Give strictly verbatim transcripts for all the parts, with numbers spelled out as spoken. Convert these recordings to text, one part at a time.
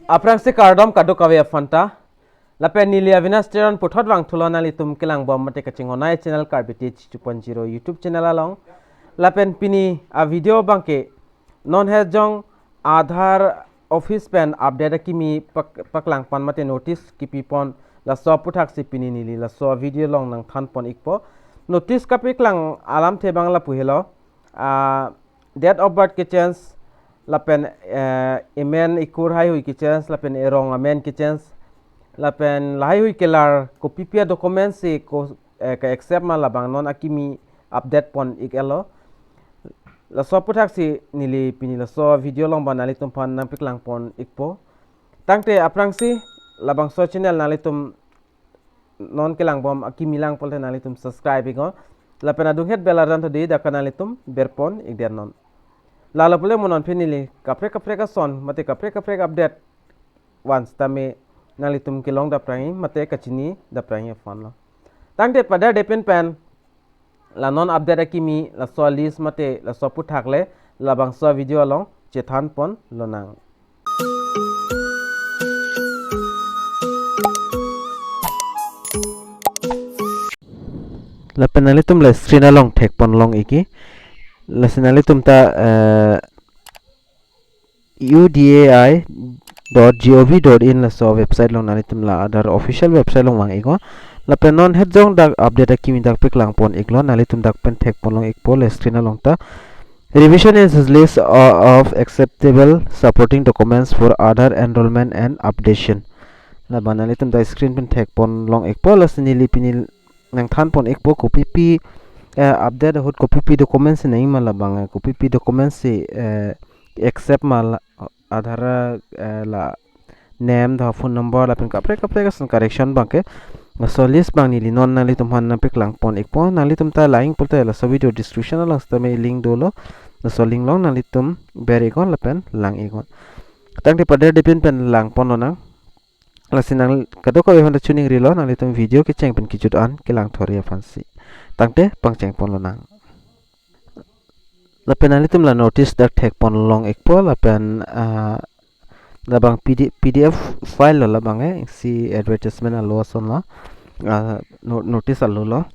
Aphrangsi kardom kadokave aphanta. Lapen neli Avinash Teron puthot vangthulo nanglitum kelangbom mate kachinghon-ai channel Karbi Tech two point zero YouTube channel along. Lapen pini a-video abangke non hejong Aadhaar office pen update akimi pak-, paklangpon mate notice kipipon laso aputhaksi pini neli laso video along nangthanpon ikpo. Notice kapaklang alamthe abang lapu helo. Ah, date of birth kechange, lapen, eh, amen ikur haihui kechange, lapen erong amen kechange, lapen lahaihui kelar kopipi a-document si ko, eh, ke-accept ma labang non akimi update pon ik-etlo. Laso aputhaksi neli pini laso video along ba nanglitum aphan nangpaklangpon ikpo. Tangte aphrangsi labangso channel nanglitum non kelangbom akimi lang pulote nanglitum subscribe iknon. Lapen adunghet bell arjan todi dak nanglitum berpon ikdet non. Lalo pule mo non pini neli kaprek kaprek ason mate kaprek kaprek update van sitame nanglitum kelong daprangji mate kachini daprangji aphanlo. Tangte padar depin pen la non update akimi laso list mate laso aputhak le labangso video along chethanpon lonang. Lapen nanglitum la screen along thekpon long ikji. Lasi nanglitum ta, eh, U D A I dot G O V dot in laso website along nanglitum la Aadhaar official website along vang iknon. Lapen non hejong dak update akimi dak paklangpon iklo, nanglitum dak pen thekpon long ikpo le screen along ta. Revision is list o-, of acceptable supporting documents for Aadhaar enrollment and updation. Labang nanglitum dak screen pen thekpon long ikpo, lasi neli pini nangthanpon ikpo kopipi, eh, update ahut kopipi documents si nangji ma labang, eh, kopipi documents si, eh, accept ma la, Aadhaar, eh, la name, da phone number lapen kaprek kaprek ason correction abangke. Laso list abang neli non nanglitum aphan nangpaklangpon ikpo. Nanglitum ta lang pulote laso video description along sitame link dolo. Laso link along nanglitum ber iknon lapen lang iknon. Tangte padar depin pen langpon lonang. Lasi nang kadokave aphanta choningrilo, nanglitum video kecheng pen kejut an kelang thori aphansi. Tangte pangchengpon lonang. Lapen nanglitum la notice dak thekpon long ikpo lapen, ah, labang P D, P D F file lo labang, eh, si advertisement alo ason lo, ah, no-, notice alo lo.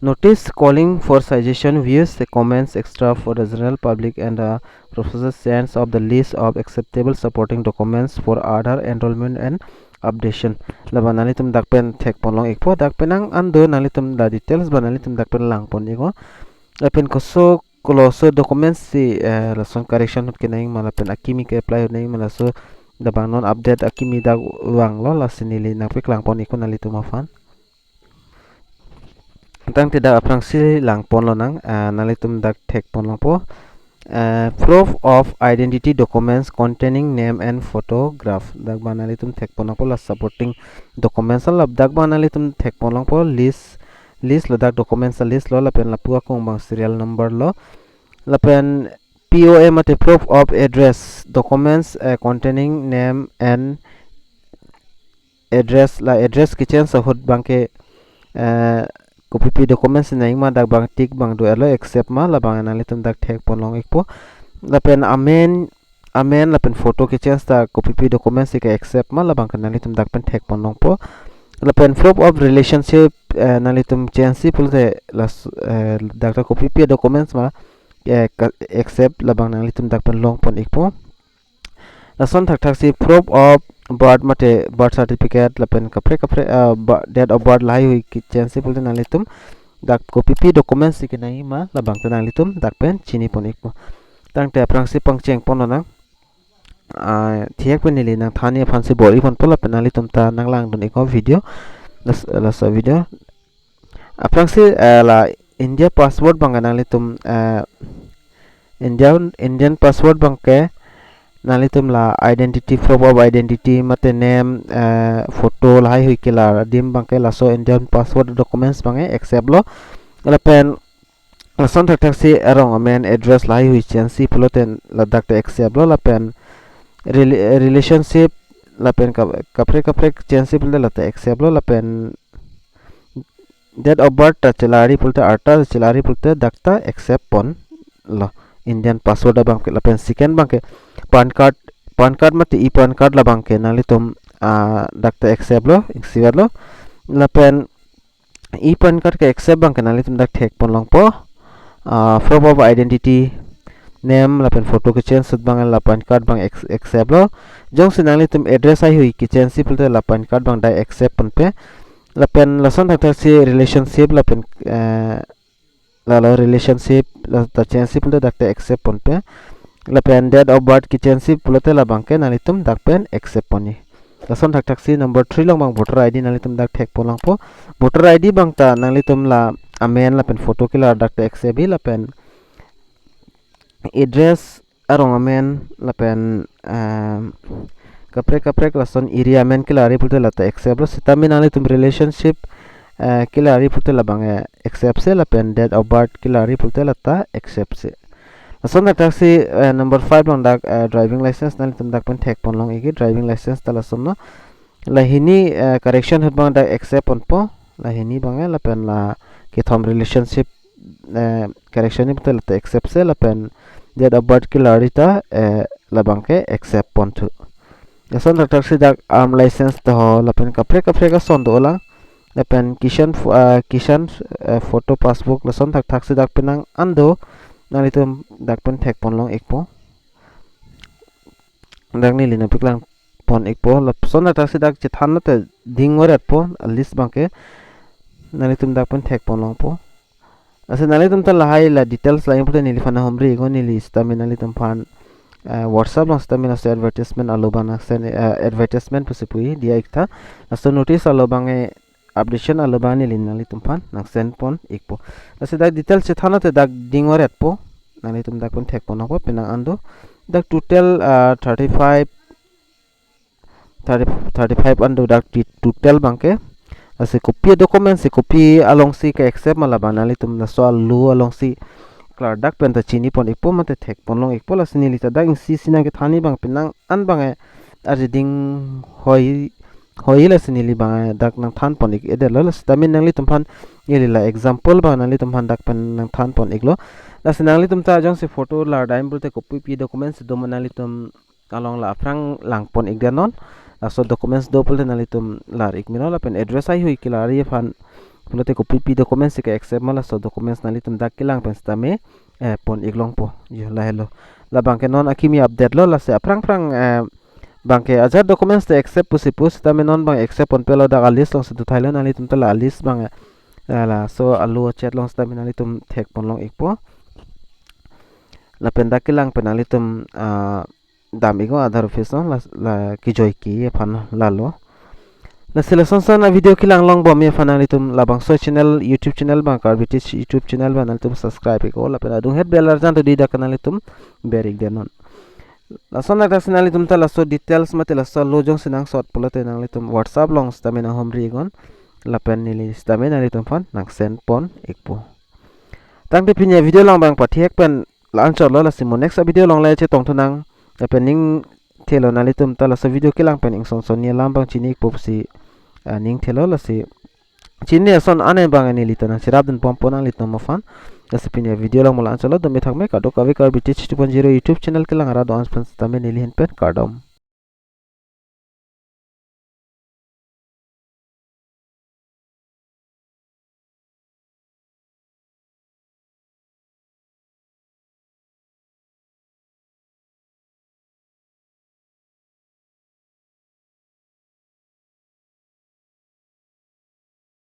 Notice calling for suggestion, views, comments, et cetera for the general public and the professional sense of the list of acceptable supporting documents for Aadhaar enrollment and updation. Labang nanglitum dak pen thekpon long ikpo, dak pen nang an do nanglitum la details abang nanglitum dak pen langpon iknon. Lapen koso koloso documents si, eh, lason correction ahut kenangji ma lapen akimi ke-apply ahut nangji ma laso labang non update akimi dak vanglo, lasi neli nangpaklangpon iknon nanglitum aphan. Tangte dak aphrangsi langpon lonang, ah, nanglitum dak thekpon longpo. Ah, proof of identity documents containing name and photograph. Dak abang nanglitum thekpon longpo la supporting documents alap. Dak abang nanglitum thekpon longpo list, list lo, dak documents a-list lo lapen lapu akung abang serial number lo. Lapen P O A mate proof of address documents, eh, containing name and address, la address kechange ahut abangke, eh, kopipi documents nangji ma dak abang tick abang do-etlo, accept ma labang nanglitum dak thekpon long ikpo. Lapen amen, amen lapen photo kechange ta kopipi documents si ke-accept ma labang ke nanglitum dak pen thekpon longpo. Lapen proof of relationship, eh, nanglitum change si pulote las, eh, dak ta kopipi documents ma, eh, ka-, accept labang nanglitum dak pen longpon ikpo. Lason thakthaksi proof of birth mate birth certificate lapen kaprek kaprek, ah, ba-, date of birth lahaihui kechange si pulote nanglitum dak kopipi documents si kenangji ma labang ta nanglitum dak pen chinipon ikpo. Tangte aphrangsi pangchengpon lonang. Ah, thek pen neli nangthanji aphansi bor-iponpo lapen nanglitum ta nanglangdun iknon video. Las-, laso video. Aphrangsi, eh, la India passport abangke nanglitum, eh, India, Indian passport abangke nanglitum la identity, proof of identity mate name, eh, photo lahaihui kelar adim abangke laso Indian passport documents abangke accept lo. Lapen lason thakthaksi erong amen address lahaihui change si pulote ladak ta accept lo, lapen rela-, relationship lapen ka-, kaprek kaprek change si pulote ladak ta accept lo, lapen date of birth ta chelari pulote, arta chelari pulote dak ta accept ponlo. Indian passport abangke, lapen second abangke PAN card, PAN card mate e-PAN card labang ke nanglitum, ah, dak ta accept lo, ingsivet lo. Lapen e-PAN card ke accept abang ke nanglitum dak thekpon longpo. Ah, proof of identity, name lapen photo kechange ahut abang la PAN card abang ex-, accept lo. Jongsi nanglitum address haihui kechange si pulote la PAN card abang dak accept ponpe. Lapen lason thakthaksi relationship lapen, eh, lalo relationship la ta change si pulote dak ta accept ponpe. Lapen date of birth kechange si pulote labang ke nanglitum dak pen accept ponji. Lason thakthaksi number three along abang voter I D nanglitum dak thekpon longpo. Voter I D abang ta nanglitum la amen lapen photo kelar dak ta accept ji lapen address arong amen lapen, ehm, kaprek kaprek lason area amen kelar-i pulote la ta accept lo. Sitame nanglitum relationship, eh, kelar-i pulote labang, eh, accept se lapen date of birth kelar-i pulote la ta accept se. Lason thakthaksi, eh, number five along dak, eh, driving license nanglitum dak pen thekpon long-ikji, driving license ta lasonlo. La hini, eh, correction ahut abang dak accept ponpo. La hini abang, eh, lapen la kethom relationship, eh, correction ni pulote la ta accept se lapen date of birth kelar-i ta, eh, labang ke accept ponthu. Lason thakthaksi dak arm license ta ho lapen kaprek kaprek ason dolang. Lapen kisan pho-, ah, kisan, eh, photo passbook lason thakthaksi dak penang an do nanglitum dak pen thekpon long-ikpo. Dak neli nangpaklang pon-ikpo. Lason thakthaksi dak chethan lote ding varetpo, a list abang ke nanglitum dak pen thekpon longpo. Lasi nanglitum ta lahai la details la-in pulote neliphan nahumri-iknon, neli sitame nanglitumphan, eh, WhatsApp along sitame laso advertisement alo abang nang send, eh, advertisement pusi pu-i diya-ik tha. Laso notice alo abang, eh, updation alo abang neli nanglitumphan nang send pon-ikpo. Lasi dak details chethan lote dak ding varetpo. Nanglitum dak pen thekpon longpo, penang an do. Dak total, ah, thirty-five, thirty, thirty-five an do dak di total abang ke. Lasi kopi document si, kopi alongsi ke accept ma labang nanglitum laso alo alongsi klardak pen ta chini pon-ikpo mate thekpon long-ikpo. Lasi neli ta dak isi isi nangkethanji abang penang an abang, eh, arje ding hoi hoi lasi neli abang, eh, dak nangthan pon-ik-edetlo. Lasi sitame nanglitumphan neli la example abang nanglitumphan dak pen nangthan pon-iklo. Lasi nanglitum ta jongsi photo lar dam pulote kopi pi document si do ma nanglitum along la aphrang lang pon-ikdetnon. Laso documents do pulote nanglitum lar-ik meno lapen address haihui kelar-i aphan pulote kopi pi documents si ke accept ma laso documents nanglitum dak kelang pen sitame, eh, pon-ik longpo. Jo, lahelo. Labang ke non akimi update lo, lasi aphrang phrang, eh, abang ke ajat documents te accept pusi pu sitame non abang accept ponpe lo, dak a list alongsi dothailo, nanglitum ta la a list abang, eh, laso alo chet along sitame nanglitum thekpon long-ikpo. Lapen dak kelang pen nanglitum, ah, dam-iknon Aadhaar office along, la, la kejoi ke aphan lalo. Lasi lason son a video kelang longbom aphan nanglitum labangso channel, YouTube channel abang, Karbi Teach YouTube channel abang nanglitum subscribe-iknon lapen adunghet bell arjan do di dak nanglitum ber-ikdetnon. Lason thakthaksi nanglitum ta laso details mate laso alo jongsi nangsot pulote nanglitum WhatsApp along sitame nanghumri-iknon lapen neli sitame nanglitumphan nang send pon-ikpo. Tangte pini a video lang abang pathek pen la-anchotlo, lasi mo next a video along le chetongthu nang. Lapen ning thelo nanglitum ta laso video kelang pen ingson son ni alam abang chini-ikpo pusi, ah, ning thelo, lasi chini ason an abang neli ta nangcherap dun ponpo nanglitum aphan. Lasi pini a video lang mo la-anchotlo, dome thakme kadokave Karbi Teach two point zero YouTube channel kelang arat do-an pen sitame neli ahin pen kardom.